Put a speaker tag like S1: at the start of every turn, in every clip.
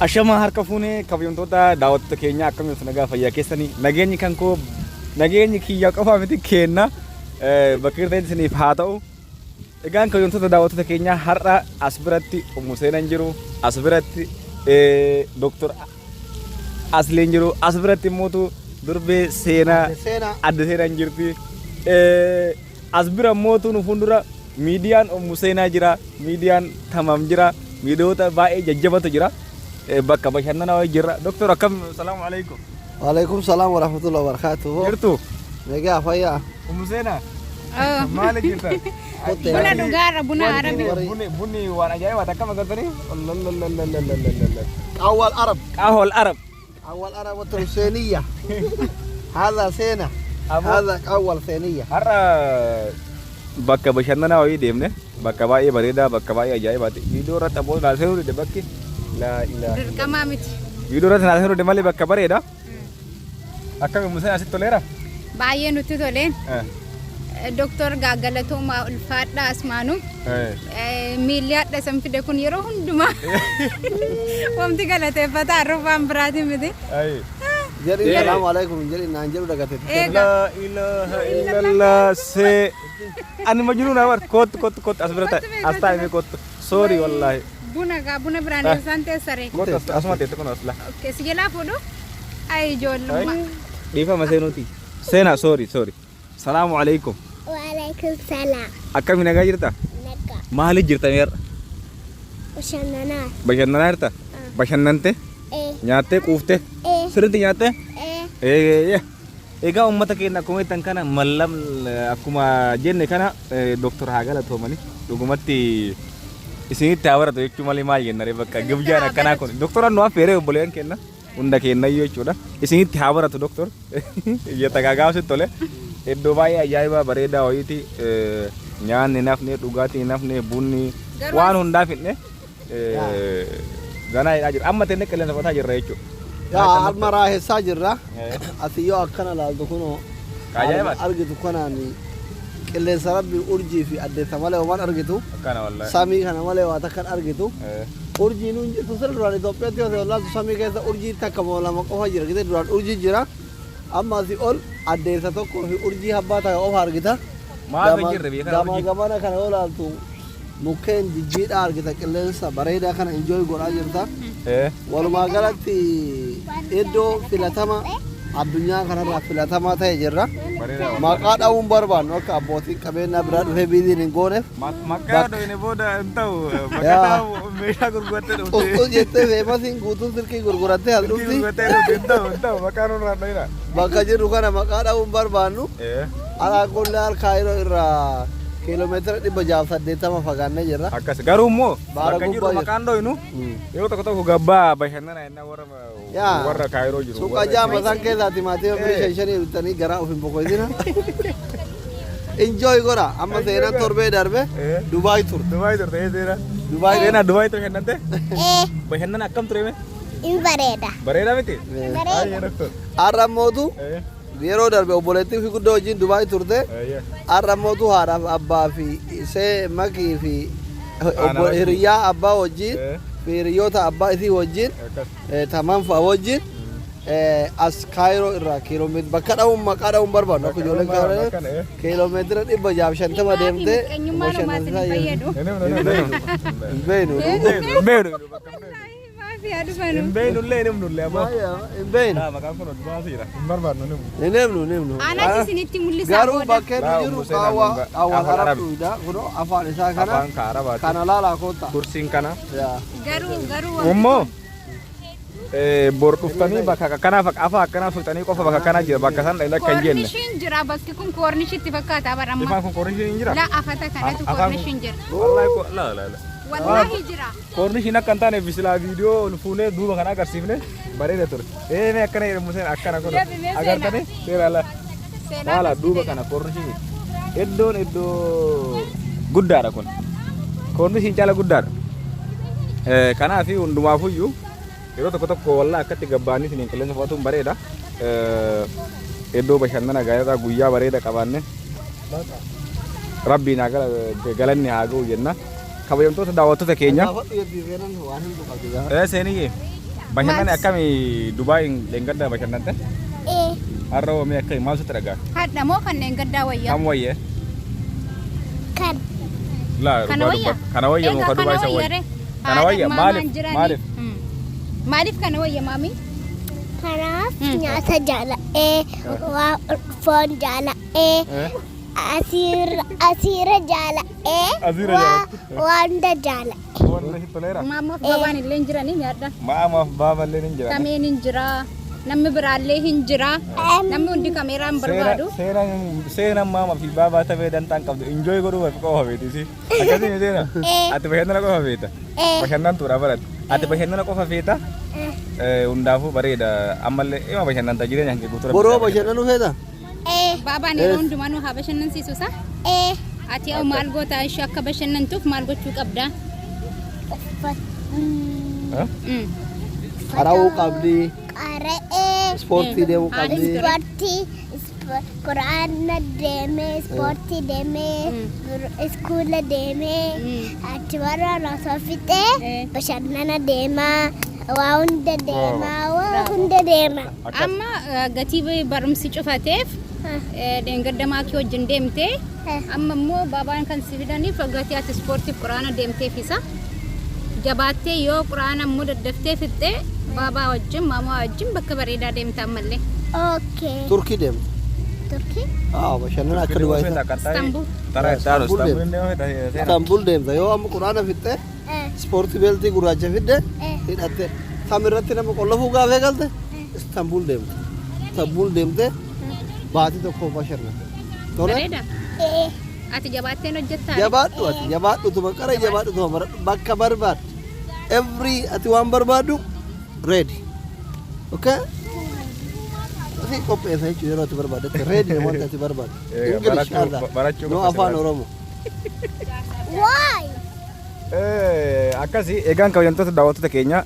S1: Ashama harka fuunee, kabajamtoota daawwattoota keenyaa, akkam jirtu? Nagaa fayyaa keessanii? Nageenyi kan koo, nageenyi kiyya qofa miti, keenna bakka jirtanitti isiniif haa ta'u. Egaan kabajamtoota daawwattoota keenyaa, har'a as biratti Ummu Seenan jiru, as biratti Dooktor Asliin jiru, as biratti immoo durbee Seenaa Adde Seenaan jirti. As bira mootu nu fuuldura miidiyaan Ummu Seenaa jira, miidiyaan Tamam jira, miidiyoota baay'ee jajjabatu jira. Bakka bashannanaa wayii jirra. Doktor, akkam? Salaamu alaikum.
S2: Waalaikum salaam warahmatullahi wabarakatuh.
S1: Jirtu?
S2: Nagaa fayyaa.
S1: Ummu Seenaa, maali jirta?
S2: Kotte.
S3: Buna dhugaarra, buna Arabii.
S1: Bunni waan ajaa'ibaati, akkam agartanii? Ollolololololololol.
S2: قهوة العرب.
S1: قهوة العرب.
S2: قهوة العرب والحسينية. هذا سينا.
S1: أبو.
S2: هذا قهوة الثانية.
S1: Har'a bakka bashannanaa wayii deemne, bakka baay'ee bareedaa, bakka baay'ee ajaa'ibaati. Viidiyoo irratti abboon naa seenuu dide bakki. Laa ilaaha.
S3: Dirqamaa miti.
S1: Viidiyoo irratti naa seenuu dide malee bakka bareeda. Akkami Ummu Seenaa, asitti toleera?
S3: Baay'ee nutti toleen. Doktor galatoomaa, ulfaadhaa asmaanu. Miilli hadha isan fide kun yeroo hundumaa wanti galateeffataa rufaan biraatiin miti.
S2: Jedhi salaamu alaikum jedhi naan jedhu dagate.
S3: Eega.
S1: Laa ilaaha illallah, see. Ani majnuun awar, kottu kottu kottu, as bira taa'e, as taa'e mee, kottu. Sorry wallahi.
S3: Buna gaa, buna biraan eessaan teessare?
S1: Kottu, as asuma teette kun as la.
S3: Okay, si jalaa fuudhu? Ay, ijoollummaa.
S1: Dhiifama seenuuti. Seenaa, sorry sorry. Salaamu alaikum.
S4: Waalaikum salaam.
S1: Akkami, nagaa jirta?
S4: Nagaa.
S1: Maaliif jirta meerra?
S4: Bashannanaa.
S1: Bashannanaa jirta? Bashannante?
S4: Ee.
S1: Nyaattee quuftee?
S4: Ee.
S1: Sirriitti nyaattee?
S4: Ee.
S1: Ee. Egaa uummata keenya, akkuma jettan kana mallam, akkuma jenne kana, doktor haa galatoomani, dhugumatti isinitti haa baratu jechuu malee maal jenna ree? Bakka gibjaan
S3: haa
S1: akkanaa kun doktora nu affeeree, obboleeyyan keenya hunda keenyayyuu jechuudha, isinitti haa baratu doktor jetta gaagaabsitti tole. Iddoo baay'ee ajaa'ibaa bareedaa wayiiti. Nyaanni nafne, dhugaatiin nafne, bunni
S3: Garuu
S1: waan hundaa fidne ganaa jedhaa jira, amma tenne qilleensa fudhataa jirra jechuudha.
S2: Yaa, harma raahessaa jirra. Ati yoo akkana laaltu kunoo
S1: Ajaa'ibaati.
S2: argitu kanaan qilleensa rabbi, urjii fi addeessa malee waan argitu.
S1: Akkana wallahi.
S2: Samii kana malee waa takkan argitu. Urjiin hin jirtu. Sirra duraan Itoophiyaatti yoo ta'e laaltu, samii keessa urjii takka moo lama qofa jira. Gite duraan urjii jira. Amma asii ol addeessa tokkoo fi urjii habbaa takka qofa argita.
S1: Maaf hin jirre biyya kana
S2: Gama
S1: urjii?
S2: gamana kana yoo laaltu mukkeen jijjiidhaa argita, qilleensa bareedaa kana enjoy godhaa jirta. Walumaa galatti iddoo filatama, addunyaa kanarraa filatamaa ta'e jirra.
S1: Bareedaa.
S2: Maqaa dha'uun barbaannu, akka abbootiin qabeenyaa biraa dhufee biiziin hin gooneef.
S1: Maqaa dhoyne booda hin ta'u. Maqaa meeshaa gurgurattee dhufte.
S2: Xusxus jettee feemasiin guutuun silkii gurgurattee as
S1: Silkii
S2: dhufti.
S1: gurgurattee dhufte, hin ta'u, hin ta'u, maqaa nurraa dhoyna.
S2: Bakka jirru kana maqaa dha'uun barbaannu. Alaa kulli Kaayiroo irraa kiiloomeetira 680 fagaannee jirra.
S1: Akkas garuu immoo
S2: Baara
S1: bakka jirru
S2: gubbaa jira.
S1: maqaan dhoynu, yeroo tokko tokko gabbaa bashannana jennaan warra
S2: Yaa.
S1: warra Kaayiroo jiru.
S2: Suuqa
S1: warra
S2: jaama isaan keessaa timaatima birrii shan shanii bitanii garaa of hin boqoysina. Enjoy godha. Amma seenaan torbee darbe Dubaay turte.
S1: Dubaay turte, seenaa.
S2: Dubaay.
S1: Seenaa, Dubaay bashannante?
S4: Ee.
S1: Bashannana akkam ture mee?
S4: In bareeda.
S1: Bareedaa miti?
S4: Bareeda.
S1: Baay'ee doktor.
S2: Har'a mootu yeroo darbe obboleettii fi guddoo wajjin Dubaay turte. Har'a mootu haadhaaf abbaa fi isee makii fi obbo
S1: wajjin.
S2: Hiriyaa abbaa wajjin fi hiriyoota abbaa isii wajjin
S1: Akkas.
S2: Tamaan fa'a wajjin as Kaayiroo irraa kiiloomeetira, bakka dha'uun maqaa dha'uun barbaannu, akka ijoolleen
S1: dha'uun
S2: Kaayiroo
S1: akkana, eh.
S2: kiiloomeetira 650 deemtee
S3: Miqqeenyummaan homaa isin hin fayyadu.
S1: Hin himnu, hin himnu.
S2: Hin beeknu.
S1: Hin beeknu.
S3: Maaf yaa dhufanu?
S1: Hin beeknu illee, hin himnu illee aboo.
S2: Hin beeknu.
S1: Laa, maqaan kun baasiidha. Hin barbaadnu, hin himnu.
S2: Hin himnu, hin himnu.
S3: Anatu isinitti mul'isaa
S2: Garuu
S3: booda.
S2: bakkee nu
S1: Laa,
S2: jiru
S1: Ummu Seenaa
S2: qaawwa
S1: Munga.
S2: qaawwan
S1: Afaan
S2: Arab
S1: Arabi.
S2: dhuida kunoo afaan isaa kana
S1: Afaan ka Arabaati.
S2: kana laalaa koota.
S1: Kursiin kana.
S2: Yaa.
S3: Garuu wanti
S1: Immoo bor dhuftanii bakka akkanaa afaa akkanaa suuxanii qofa bakka akkanaa jira, bakka san dhaqna akka hin jenne.
S3: Koornishiin jira, bakki kun koornishitti fakkaata bara amma.
S1: Ifaan kun koornishiin hin jira?
S3: La, afata kanatu
S1: Afaan kun-
S3: koornishiin jira.
S1: Wallahi ko la la la.
S3: Wallahi jira.
S1: Koornishiin akka hin taane bisilaa viidiyoo ol fuunee duuba kana agarsiifne bareeda ture. Ee, mee akkana jedhamu seen akkana kun
S3: Deebi mee seenaa.
S1: agartanii seera la.
S3: Seenaa
S1: Laala
S3: as
S1: duuba
S3: fide.
S1: kana koornishiin iddoon iddoo guddaadha kun. Koornishiin caala guddaadha. Kanaaf hundumaafuyyuu yeroo tokko tokko wallaa akkatti gabbaanii isiniin qilleensa fudhatuun bareeda. Iddoo bashannana gaariidha, guyyaa bareeda qabaanne rabbiin haa galanni haa ga'u jenna. Kabajamtoota daawwattoota keenya.
S2: Gaafadhu jettii seenan waan himtu qabdi gaafa.
S1: Seeniyyee. Bashannanni akkamii Dubaayin leengaddaa bashannante?
S4: Ee.
S1: Har'a hoo mee akkamii maal sitti dhaga'ame?
S3: Hadha moo kanneen gaddaa wayyaa?
S1: Kam wayyee?
S4: Kan.
S1: Laa
S3: Kana
S1: dhugaa
S3: wayya?
S1: dubbadhu. Kana wayya moo
S3: Egaa
S1: ka Dubaay
S3: kana
S1: isa
S3: wayya
S1: wayya?
S3: ree.
S1: Kana
S3: Haadha
S1: wayya
S3: maamaan
S1: maaliif?
S3: jiranii.
S1: Maaliif?
S3: Maaliif kana wayya maamii?
S4: Kanaaf nyaata jaala'ee waa foon jaala'ee asiira asiira jaala'ee
S1: Asiira
S4: waa
S1: jaala'ee.
S4: waa hunda jaala'e.
S1: Wanni sitti toleera?
S3: Maamaaf babaan illee hin jiranii nyaadha.
S1: Maamaaf baaba illee hin jiran.
S3: Tameen hin jira. Namni biraallee hin jira. Namni hundi kameeraa hin barbaadu.
S1: Seenaan maama fi baabaa tafee dantaa hin qabdu. Enjoy godhuu qofa beekti si. Akkasii seena. Ati bashannana qofa feeta. Bashannantuudha baratti. Ati bashannana qofa feeta. Hundaafuu bareeda. Ammallee ima bashannanta jireenya kee guutuu.
S2: Boroo bashannanuu feeta?
S4: Ee.
S3: Baabaan yeroo hundumaa nu haa bashannansiisu sa?
S4: Ee.
S3: Ati hoo maal goota ishee akka bashannantuuf maal gochuu qabda?
S4: Uffata.
S2: Qara'uu qabdi.
S4: Qara'ee.
S2: Ispoortii deemuu qabdi.
S4: Ispoortii quraana deemee ispoortii deemee iskuula deemee achi warra osoo fixee bashannana deemaa waa hunda deemaa waa hunda deema.
S3: Amma gatii barumsi cufateef dheengadda maakii wajjin deemtee amma immoo baabaan kan si fidaniif gatii ati ispoortiif quraana deemteef isa jabaattee yoo quraana immoo daddaftee fixxee baabaa wajjin maamaa wajjin bakka bareedaa deemta ammallee.
S4: Okay.
S2: Turkii deemta.
S4: Turkii?
S2: Haa bashannana akka Dubaay sana.
S3: Istanbul.
S2: Istanbul deemta yoo amma quraana fixxee ispoortii beeltii gurraacha fidde hidhatte tam irratti nama qollofuu gaafee galte Istanbul deemta. Istanbul deemte baatii tokko bashannanta. Tole?
S3: Bareeda.
S4: Ee.
S3: Ati jabaatteen hojjettaa?
S2: Jabaadhu ati jabaadhu tuma qara jabaadhu tuma baradhu bakka barbaaddu. Every ati waan barbaaddu ready. Okay? Si qopheessa jechuudha yeroo ati barbaaddetti ready wanta ati barbaaddu. English
S1: Barachuu
S2: no
S1: qofa
S2: afaan
S1: sirraa.
S2: Oromoo.
S4: Why?
S1: Akkasi egaan kabajamtoota daawwattoota keenya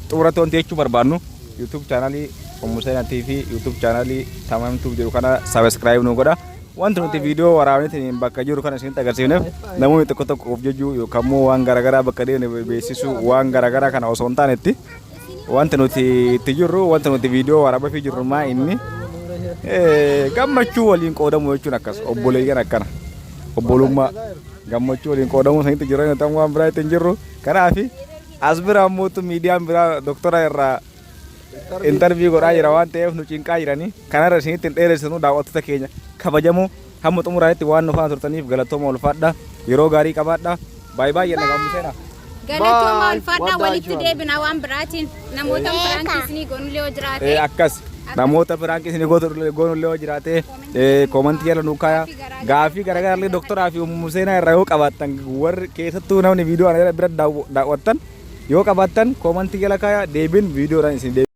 S1: xumurratti wanti jechuu barbaannu YouTube chaanalii Ummu Seenatii fi YouTube chaanalii Tamam Tube jedhu kana subscribe nu godha. Wanti nuti viidiyoo waraabneetiin bakka jiru kana isinitti agarsiifneef namoonni tokko tokko of jejjuu yookaan immoo waan garaagaraa bakka deemne beeksisuu waan garaagaraa kana osoo hin taanetti wanti nuti itti jirru wanti nuti viidiyoo waraabafii jirru maa inni gammachuu waliin qoodamu jechuun akkas obboleeyyan akkana obbolummaa gammachuu waliin qoodamuu sanitti jirra nuti amma waan biraa itti hin jirru. Kanaaf as bira ammoo miidiyaan biraa doktora irraa interview godhaa jira waan ta'eef nu cinqaa jiranii kanarra isinitti hin dheeressinu. Daawwattoota keenya kabajamoo hamma xumuraatti waan nu faana turtaniif galatooma, ulfaadha, yeroo gaarii qabaadha, baay'ee baay'ee nagaa seenaa.
S3: Galatooma
S2: Bye.
S3: ulfaadhaa
S2: Waddaa
S3: walitti
S2: jechuudha.
S3: deebina waan biraatiin namoota prank isinii goonullee yoo jiraate.
S1: Akkas namoota prank isinii goonullee yoo jiraate koomantii jala nu kaaya. Gaafii garaagaraa doktoraa fi Ummu Seenaa irraa yoo qabaattan warri keessattuu namni viidiyoo ana bira daawwattan yoo qabaattan koomantii jala kaaya deebiin viidiyoodhaan isin deebi.